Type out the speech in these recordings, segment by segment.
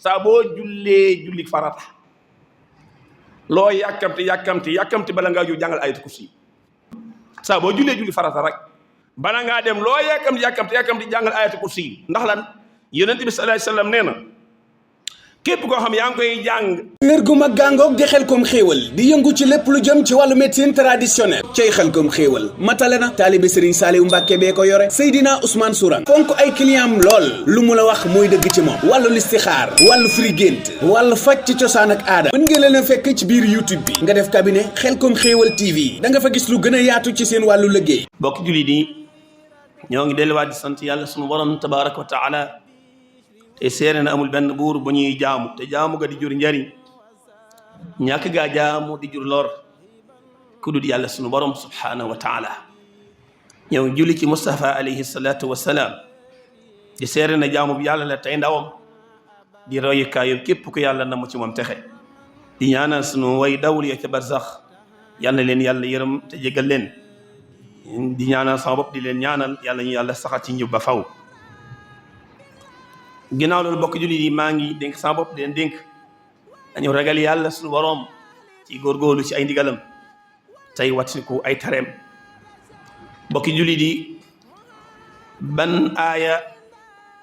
saa boo jullee julli farata loo yàkkamti bala ngaa jóg jàngal ayatul kursi saa boo jullee julli farata rek bala ngaa dem loo yàkkamti jàngal ayatul kursi ndax lan yonent bi sallallahu alayhi wasallam nee na képp koo xam yaa ngi koy jàng. kër gu mag gàngoog di Xelcom xéewal di yëngu ci lépp lu jëm ci wàllu médecine traditionnelle cay Xelcom xéewal matale na taalibe Serigne Saliou Mbacke bee ko yore Seydina Ousmane Sourang fonk ay client am lool lu mu la wax mooy dëgg ci moom wàllu listixaar wàllu firi gént wàllu faj ci cosaan ak aada mën nga leen a fekk ci biir YouTube bi nga def cabinet Xelcom xéewal TV da nga fa gis lu gën a yaatu ci seen wàllu liggéey. bokk jullit yi ñoo ngi delluwaat di sant yàlla sunu borom tabaraka wa taala te seere na amul benn buur bu ñuy jaamu te jaamu ga di jur njariñ ñàkk gaa jaamu di jur lor ku dul yàlla sunu borom subhanahu wa taala ñëw julli ci Mustafa alayhi salatu wasalaam di seere na jaamu bi yàlla la tey ndawam di royukaayu képp ku yàlla na mu ci moom texe di ñaanal sunu way dawul ya ca barzax yal na leen yàlla yërëm te jégal leen di ñaanal sama bopp di leen ñaanal yàlla ñu yàlla saxal ci njub ba faw ginnaaw loolu bokk jullit yi maa ngi dénk sama bopp di leen dénk dañu ragal yàlla suñu boroom ci góorgóorlu ci ay ndigalam tey wattiku ay tareem bokki jullit yi ban aaya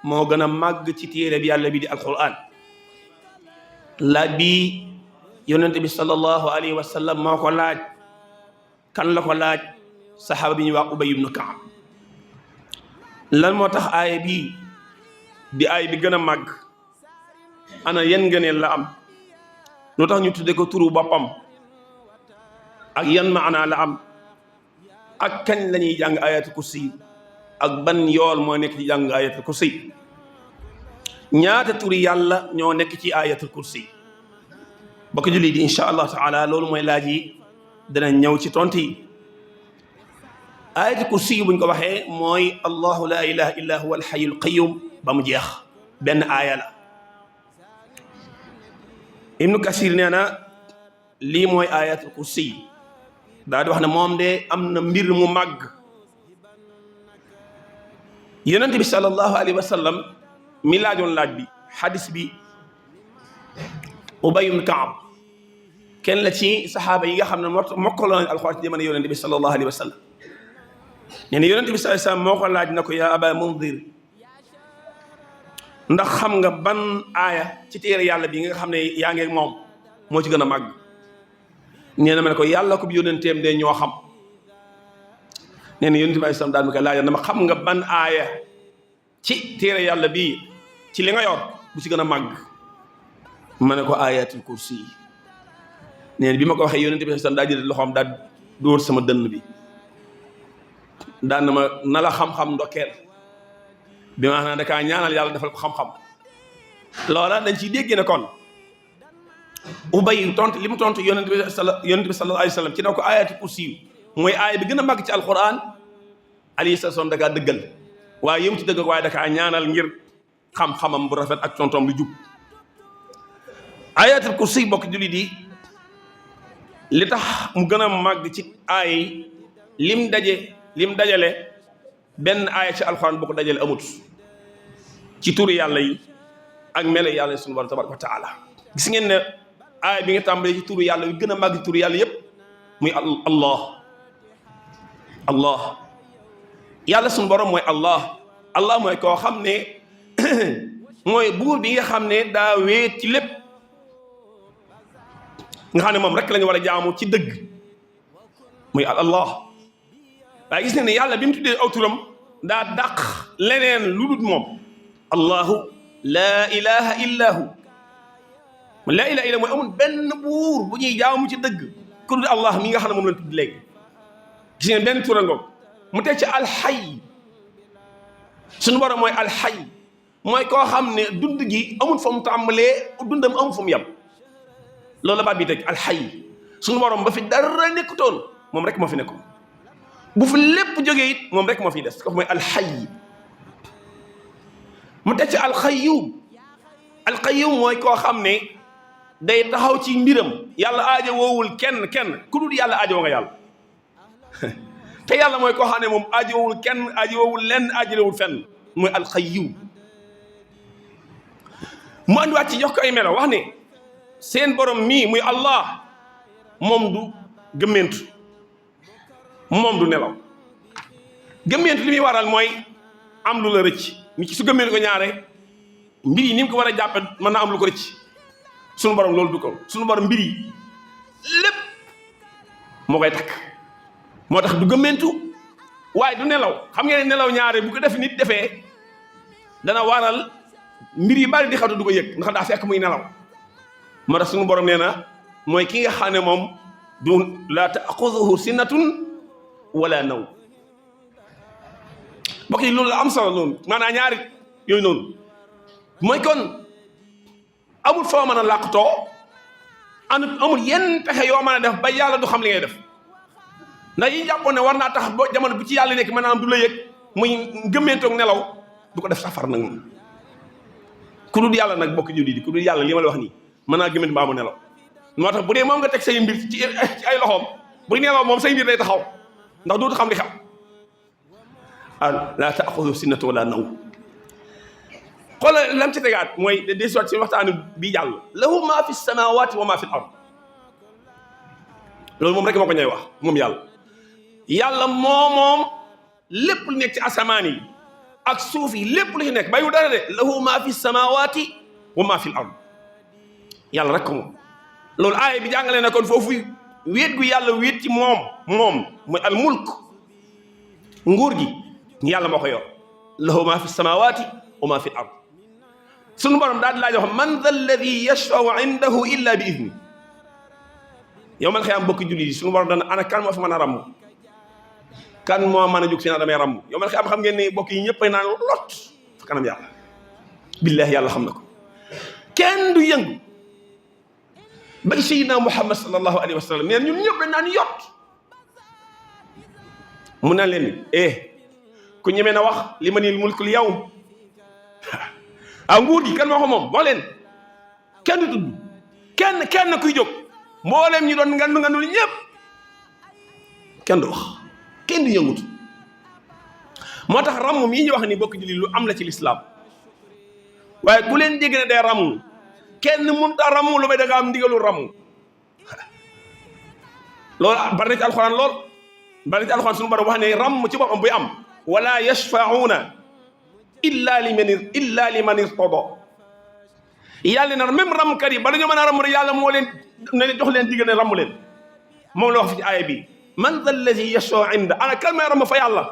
moo gën a màgg ci téere bi yàlla bi di alquran laaj bi yonent bi sallallahu alayhi wa sallam moo ko laaj kan la ko laaj saxaaba bi ñuy wax Ubay ibnu Kaab lan moo tax aaya bi di aay bi gën a màgg ana yan ngëneel la am lu tax ñu tudde ko turu boppam ak yan maanaa la am ak kañ la ñuy jàng ayatul kursi ak ban yool moo nekk ci jàng ayatul kursi ñaata turi yàlla ñoo nekk ci ayatul kursi bokk julli di insha allah taala loolu mooy laaj yi dana ñëw ci tontu yi ayatul kursi buñ ko waxee mooy allahu la ilaha illa huwa alhayyul qayyum ba mu jeex benn aaya la ibnu kasir nee na lii mooy ayatul kursi daa di wax ne moom de am na mbir mu màgg yonent bi sallallahu alayhi wa sallam mi laajoon laaj bi xadis bi Ubay ibn Kaab kenn la ci saxaaba yi nga xam ne mokkaloon nañ alxuraan ci jamono yonent bi sallallahu alayhi wa sallam nee na yonent bi sallallahu alayhi wa sallam moo ko laaj na ko yaa aba mundir ndax xam nga ban aaya ci téere yàlla bi nga xam ne yaa ngi moom moo ci gën a màgg nee na ma ne ko yàlla ko bi yónenteem de ñoo xam nee na yonent bi ay sam daal mi ko laajal dama xam nga ban aaya ci téere yàlla bii ci li nga yor bu ci gën a màgg ma ne ko ayatul kursi yi nee na bi ma ko waxee yonent bi ay sam daa jël loxoom daa dóor sama dënn bi daan na ma na la xam-xam ndokkeel bi ma xam ne dakaa ñaanal yàlla defal ko xam-xam loola dañ ciy dégg ne kon Ubay tontu li mu tontu yonent bi sallallahu alayhi wa sallam ci daw ko ayatul kursi mooy aaya bi gën a màgg ci alquran alayhi salaam dakaa dëggal waaye yëmu ci dëgg waaye dakaa ñaanal ngir xam-xamam bu rafet ak tontom lu jub ayatul kursi bokk jullit yi li tax mu gën a màgg ci aaya yi lim dajale benn aaya ci alquran bu ko dajale amut ci turu yàlla yi ak melo yàlla yi subhaanahu tabaaraka wa taala gis ngeen ne aaya bi nga tàmbalee ci turu yàlla yu gën a màgg ci turu yàlla yépp muy allah yàlla suñu borom mooy allah mooy koo xam ne mooy buur bi nga xam ne daa wéet ci lépp nga xam ne moom rek la ñu war a jaamu ci dëgg muy allah waaye gis ne yàlla bi mu tuddee aw turam daa dàq leneen lu dul moom allahu laa ilaha illa hu laa ilaha illa mooy amul benn buur bu ñuy jaamu ci dëgg ku dul allah mi nga xam ne moom lañ tudd léegi gis ngeen benn tura ngoog mu teg ci alxay suñu borom mooy alxay mooy koo xam ne dund gi amul fa mu tàmbalee dundam amul fa mu yem loolu la baat bi teg alxay suñu borom ba fi dara nekkutoon moom rek moo fi nekkoon bu fi lépp jógee it moom rek moo fi des kooku mooy alxay mu teg ci alqayyum mooy koo xam ne day taxaw ci mbiram yàlla aajo woowul kenn ku dul yàlla aajo nga yàlla te yàlla mooy koo xam ne moom aajo woowul kenn aajo woowul lenn aajo woowul fenn mooy alqayyum mu andiwaat ci jox ko ay melo wax ne seen borom mii muy Allah moom du gëmmentu moom du nelaw. gëmmentu li muy waral mooy am lu la rëcc ni ci su gëmmentu ko ñaare mbir yi ni mu ko war a jàppe mën naa am lu ko rëcc. sunu borom loolu du ko sunu borom mbir yi lépp moo koy takk moo tax du gëmmentu waaye du nelaw. xam ngeen ne nelaw ñaare bu ko def nit defee dana waral mbir yi bari di xatu du ko yëg ndax daa fekk muy nelaw. moo tax sunu borom nee na mooy ki nga xam ne moom du laa taaxuduhu sinnatun wala naw. mbokk yi loolu la am solo noonu maanaam ñaari yooyu noonu mooy kon amul foo mën a làqtoo amul yenn pexe yoo mën a def ba yàlla du xam li ngay def ndax yi jàppoon ne war naa tax ba jamono bu ci yàlla nekk maanaam du la yëg muy gëmmentoog nelaw du ko def safar nag moom. ku dul yàlla nag bokk julli di ku dul yàlla li ma la wax nii mën naa gëmment mbaa mu nelaw. moo tax bu dee moom nga teg say mbir ci ay loxoom bu nelaw moom say mbir day taxaw ndax dootu xam li xew. laa taaxudu sinnatu wala naw. xoolal lam ci tegaat mooy des soit ci waxtaanu bii jàll lahu maa fi samawati wa maa fi l ard loolu moom rek moo ko ñooy wax moom yàlla moom lépp lu nekk ci asamaan yi ak suuf yi lépp lu ci nekk bàyyiwu dara de lahu maa fi samawati wa maa fi l ard yàlla rek ko moom. loolu aaya bi jàngale na kon foofu wéet gu yàlla wéet ci moom mooy al mulk nguur gi yàlla moo ko yor lahu maa fi samawati wa maa fi l ard. sunu borom daal di laaj wax man dha alladi yashfau indahu illa bi idni yow man xëy am bokki julli yi sunu borom dana ana kan moo fi mën a ramm kan moo mën a jóg fi na damay ramm yow man xëy am xam ngeen ne bokk yi ñëpp ay naan lot fa kanam yàlla billahi yàlla xam na ko kenn du yëngu ba ci sayyidina Muhammad sallallahu alayhi wa sallam neen ñun ñëpp dañ naan yott mu naan leen ku ñemee na wax li ma nil mulkul yawm nguur gi kan moo ko moom wax leen kenn du tudd kenn kuy jóg mboolem ñi doon ngandu ñëpp kenn du wax kenn du yëngutu. moo tax ramm mii ñu wax ni bokk julli lu am la ci lislaam waaye ku leen dégg ne day ramm kenn mënut a ramm lu may da nga am ndigalu ramm loolu bari na ci alxuraan lool bari na ci alxuraan suñu borom wax ne ramm ci boppam buy am wala yashfa'una illa liman irtada yàlla na même ramkat yi bala ñu mën a ram rek yàlla moo leen ne jox leen digal ne ramm leen moom la wax fi ci aaya bi man dha alladi yashfau inda ana kan may ramm fa yàlla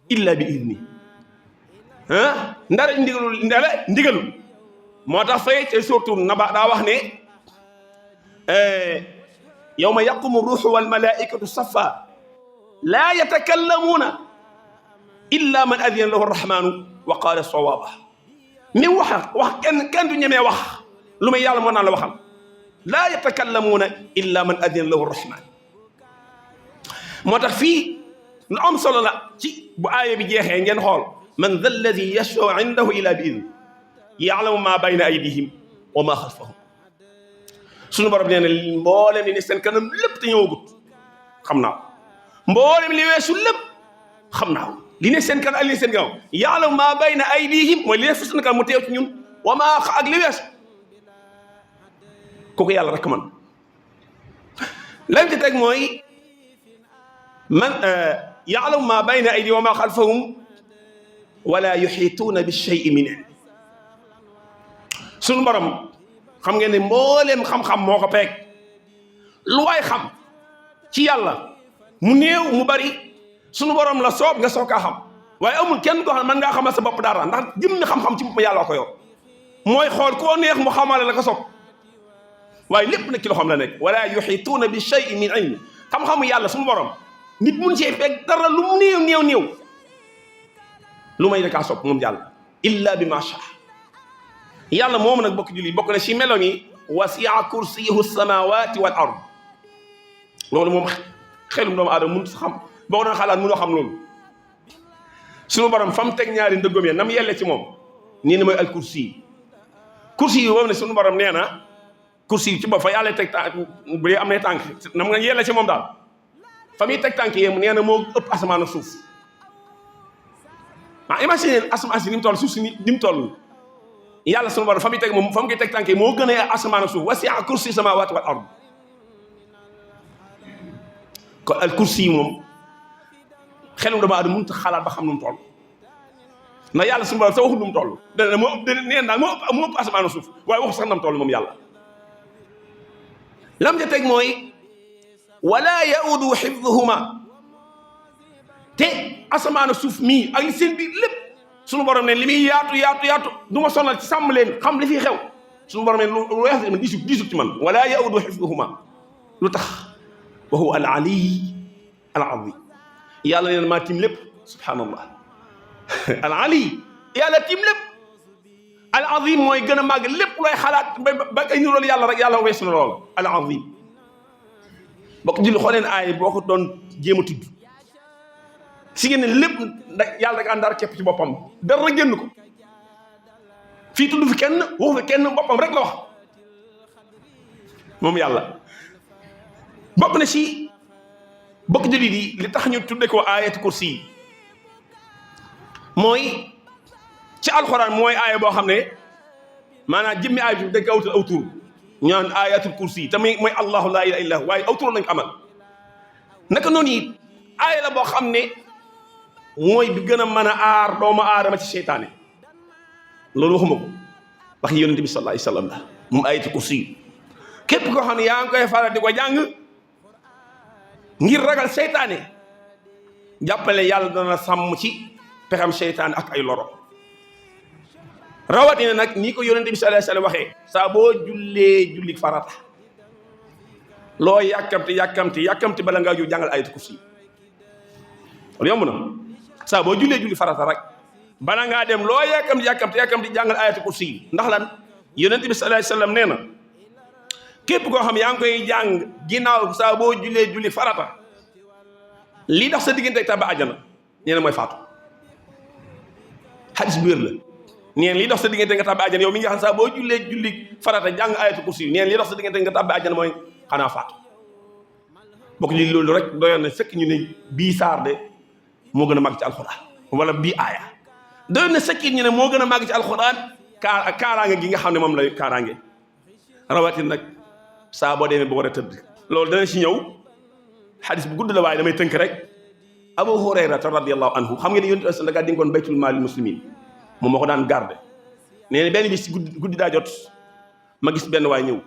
illa bi idni ndara ndigalu moo tax fay ci surtout naba daa wax ne yawma yaqumu ruuhu wal malaikatu safa laa yatakallamuuna illa man adina lahu arrahmanu wa qaala sawaaba mi wax kenn du ñemee wax lu may yàlla moo naan la waxal laa yatakallamuuna illa man adina lahu arrahman. moo tax fii lu am solo la ci bu aaya bi jeexee ngeen xool man dha alladi yashfau indahu illa bi idni yaalamu maa bayna aydihim wa maa xalfahum. suñu borom nee na mboolem li ne seen kanam lépp te ñëwagut xam naa mboolem li weesu lépp xam naa li ne seen kanam ak li ne seen gannaaw yaalamu maa bayna aydihim mooy li ne seen kanam mu teew ci ñun wa maa ak li weesu kooku yàlla rek man. lañ ci teg mooy man yaalamu maa bayna aydihim wa maa xalfahum wala yuxiituuna bi shay'in min ilmihi. suñu borom xam ngeen ne mbooleem xam-xam moo ko peeg lu waay xam ci yàlla mu néew mu bari suñu borom la soob nga soog kaa xam waaye amul kenn koo xam ne mën ngaa xamal sa bopp dara ndax jëm na xam-xam ci bopp yàlla ko yor mooy xool koo neex mu xamale la ko soob waaye lépp nag ci loxoom la nekk wala yuxiituuna bi shay'in min ilmi. xam-xamu yàlla suñu borom nit mun cee peeg dara lu mu néew lu may dakaa soob moom yàlla illa bi ma sha. yàlla moom nag bokk julli bokk na ci melo ni wasi'a kursiyuhu samawati wal ard loolu moom xelum doomu aadama mun xam boo ko doon xalaat mënoo xam loolu. suñu borom fa mu teg ñaari ndëggoom ya nam yelle ci moom nii na mooy al kursi yi boobu ne suñu borom nee na kursi yi ci bopp fa yàlla teg tànk bu dee am na tànk nam nga yelle ci moom daal fa muy teg tànk yee nee na moo ëpp asamaan ak suuf. imagine asamaan si ni mu toll suuf si ni mu toll yàlla sunu borom fa muy teg moom fa mu koy teg tànk yi moo gën a asamaan ak suuf wasi'a kursi samawati wal ard kon al kursi yi moom xelum dama adama mënut a xalaat ba xam nu mu toll ndax yàlla sunu borom sa waxul nu mu toll dana moo ëpp neen daal moo ëpp asamaan ak suuf waaye waxu sax na mu toll moom yàlla lam ja teg mooy wala yaudu xifduhuma te asamaan ak suuf mii ak li seen biir lépp sunu borom ne li muy yaatu du ma sonal ci sàmm leen xam li fi xew sunu borom ne lu weex man diisug ci man wala yaudu xifduhuma lu tax wa huwa al ali al azim yàlla nee na maa tiim lépp subhanallah al ali yàlla tiim lépp al azim mooy gën a màgg lépp looy xalaat ba ay nirool yàlla rek yàlla weesu na lool al azim bokk julli xooleen aay boo ko doon jéem a tudd si ngeen ne lépp yàlla rek àndaar képp ci boppam dara génn ko fii tudd fi kenn waxu fi kenn boppam rek la wax moom yàlla bokk na si bokk julli di li tax ñu tudde ko ayatu kursi mooy ci alxuraan mooy aaya boo xam ne maanaam jëmmi aaya bi dañ ko awtal aw tur ñu naan ayatul kursi te mooy allahu laa ilaha illa waaye aw tur lañ ko amal naka noonu it aaya la boo xam ne mooy bi gën a mën a aar doomu aadama ci seytaane loolu waxuma ko wax yonente bi sallallahu alayhi wasallam la moom ayatul kursi képp koo xam ne yaa ngi koy faral di ko jàng ngir ragal seytaane jàppale yàlla dana sàmm ci pexam seytaane ak ay loro rawatina nag nii ko yonente bi sallallahu alayhi wasallam waxee saa boo jullee julli farata loo yàkkamti bala ngaa jóg jàngal ayatul kursi loolu yomb na saa boo jullee julli farata rek bala ngaa dem loo yàkkamti jàngal ayatul kursi ndax lan yonente bi sallallahu alayhi wasallam nee na képp koo xam yaa ngi koy jàng ginnaaw saa boo jullee julli farata lii tax sa diggante ak tàbbi àjjana nee na mooy faatu xadis bu wér la neen lii dox sa diggante nga tàbbi àjjana yow mi nga xam saa boo jullee julli farata jàng ayatul kursi neen lii dox sa diggante nga tàbbi àjjana mooy xanaa faatu bokk li loolu rek doyoon na sëkk ñu ne bii saar de moo gën a màgg ci alxuraan wala bii aaya doyoon na sëkk ñu ne moo gën a màgg ci alxuraan kaaraange gi nga xam ne moom la kaaraange rawatina nag saa boo demee ba war a tëdd loolu dana si ñëw xadis bu gudd la waaye damay tënk rek Abu Hurayrata radiyallahu anhu xam ngeen ne yonent bi da gaa dénkoon baytul maalil muslimin moom moo ko daan garde nee na benn bis si guddi daa jot ma gis benn waay ñëw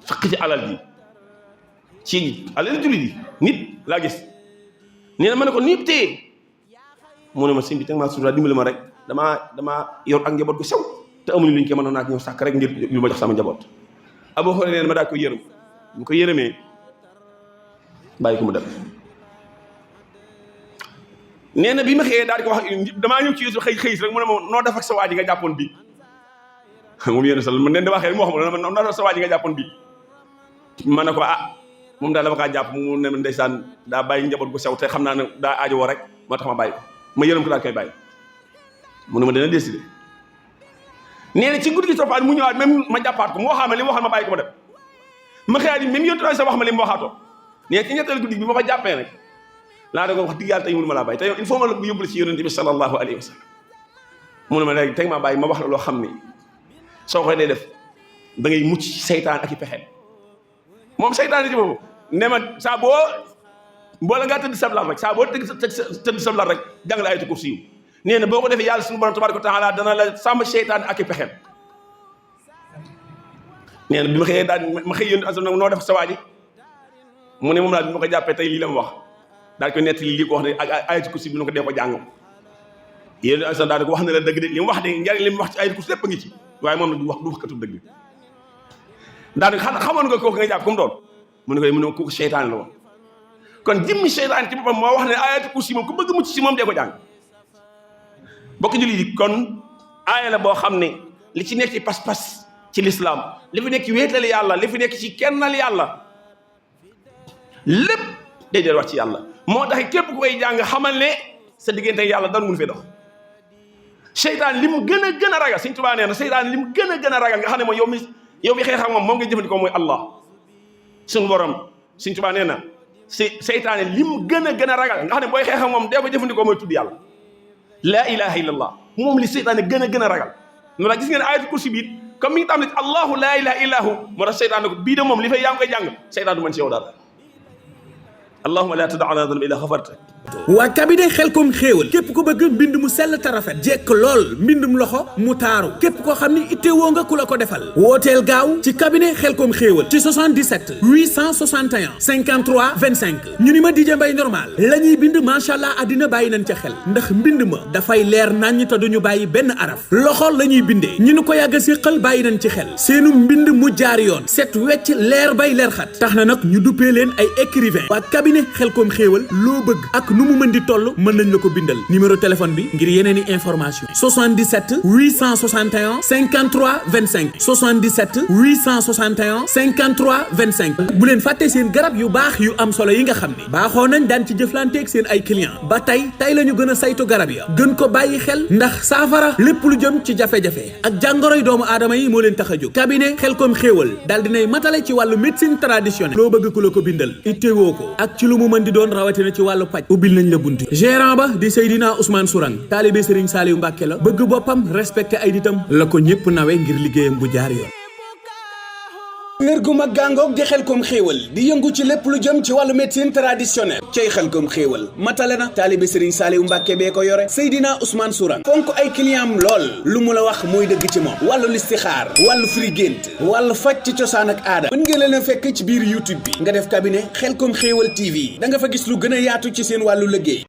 faq ci alal ji ci alal jullit yi nit laa gis nee na ma ne ko niip téye mu ne ma sëñ bi teg maa sutura dimbali ma rek damaa yor ak njaboot gu sew te amuñu luñ ko mën a naak ñëw sàkk rek ngir lu ma jox sama njaboot Abu Hurayra nee na ma daa ko yërëm bu ko yërëmee bàyyi ko mu dem nee na bi ma xëyee daal di ko wax damaa ñëw ci Yuusuf xëy rek mu ne ma noo def ak sa waa ji nga jàppoon bi moom yéen sal man nen da waxee rek moo xam ne noo def sa waa ji nga jàppoon bi ma ne ko moom daal dama kaa jàpp mu ne ndeysaan daa bàyyi njaboot gu sew te xam naa ne daa aajo woo rek moo tax ma bàyyi ko ma yërëm ko daal koy bàyyi mu ne ma dina décidé nee na ci guddi gi toppaat mu ñëwaat même ma jàppaat ko mu waxaat ma li mu waxoon ma bàyyi ko ma dem ma xëyaat yi même yontu sa wax ma li mu waxaatoo nee ci ñetteel guddi bi ma ko jàppee nag laa da ko wax digg yàlla tey mënu ma laa bàyyi tey il faut ma la yóbbule ci yonente bi sallallahu alayhi wa sallam mu ne ma léegi teg maa bàyyi ma wax la loo xam ne soo koy dee def da ngay mucc seytaan ak i pexeem moom seytaan ci boobu ne ma saa boo la ngaa tëdd sablaat rek saa boo tëdd sablaat rek jàngale ayatul kursi yu nee na boo ko defee yàlla suñu borom tabaraka wa taala dana la sàmm seytaan ak i pexeem nee na bi ma xëyee daal ma xëy yonente asam nag noo def sa waa ji mu ne moom daal bi ma ko jàppee tey lii la ma wax daal ko nett lii ko wax ne ak ayatul kursi bi nu ko dee ko jàng yéen a daal di ko wax ne la dëgg de li mu wax de njariñ li mu wax ci ayatul kursi lépp a ngi ci waaye moom nag du wax katu dëgg daal di xamoon nga kooku nga jàpp comme doon mu ne kooku seytaan la woon kon jëmmi seytaan ci boppam moo wax ne ayatul kursi moom ku bëgg mucc si moom dee ko jàng bokk jullit yi kon aaya la boo xam ne li ci nekk ci pas-pas ci lislaam li fi nekk ci wéetal yàlla li fi nekk ci kennal yàlla lépp day del wax ci yàlla moo tax képp ku koy jàng xamal ne sa diggante yàlla dara mun fee dox seytaan li mu gën a ragal Sëñ Tuubaa nee na seytaan li mu gën a ragal nga xam ne mooy yow mi xeex ak moom nga jëfandikoo mooy Allah suñu borom Sëñ Tuubaa nee na seytaane li mu gën a ragal nga xam ne booy xeex ak moom dee ko jëfandikoo mooy tudd yàlla laa ilaha illallah moom li seytaane gën a ragal noonu la gis ngeen ayatul kursi biit comme mi ngi tàmbali ci allahu laa ilaha illa hu moo tax seytaan ne ko bii de moom li fay yaa ngi koy jàng seytaan du mën ci yow dara allahumma la tada ala dhanbi illa ghafarta. waa cabinet Xelcom xéewal képp ko bëgg mbind mu sell te rafet jekk lool mbindum loxo mu taaru képp koo xam ni ittewoo nga ku la ko defal wooteel gaaw ci cabinet Xelcom xéewal ci 77 861 53 25 ñu ni ma DJ Mbaye normal la ñuy bind macha allah àddina bàyyi nañ ca xel ndax mbind ma dafay leer naññ te duñu bàyyi benn araf loxo la ñuy bindee ñu ni ko yàgg a séqal bàyyi nañ ci xel seenu mbind mu jaar yoon set wecc leer bay leer xat tax na nag ñu duppee leen ay écrivain waa cabinet Xelcom xéewal loo bëgg ak nu mu mën di toll mën nañ la ko bindal numéro téléphone bi ngir yeneen i information 77 861 53 25 77 861 53 25 bu leen fàtte seen garab yu baax yu am solo yi nga xam ne baaxoo nañ daan ci jëflanteeg seen ay client ba tey la ñu gën a saytu garab ya gën ko bàyyi xel ndax saafara lépp lu jëm ci jafe-jafe ak jàngoroy doomu aadama yi moo leen tax a jóg cabinet Xelcom xéewal daal dinay matale ci wàllu médecine traditionnelle loo bëgg ku la ko bindal ittewoo ko ak ci lu mu mën di doon rawatina ci wàllu paj ubbil nañ la buntu gérant ba di Seydina Ousmane Sourang taalibe Serigne Saliou Mbacke la bëgg boppam respecté ay nitam la ko ñëpp nawe ngir liggéeyam bu jaar yoon. kër gu mag gàngoog di Xelcom xéewal di yëngu ci lépp lu jëm ci wàllu médecine traditionnelle cay Xelcom xéewal matale na taalibe Serigne Saliou Mbacke bee ko yore Seydina Ousmane Sourang fonk ay client am lool lu mu la wax mooy dëgg ci moom wàllu listixaar wàllu firi gént wàllu faj ci cosaan ak aada mën ngeen leen a fekk ci biir YouTube bi nga def cabinet Xelcom xéewal TV da nga fa gis lu gën a yaatu ci seen wàllu liggéey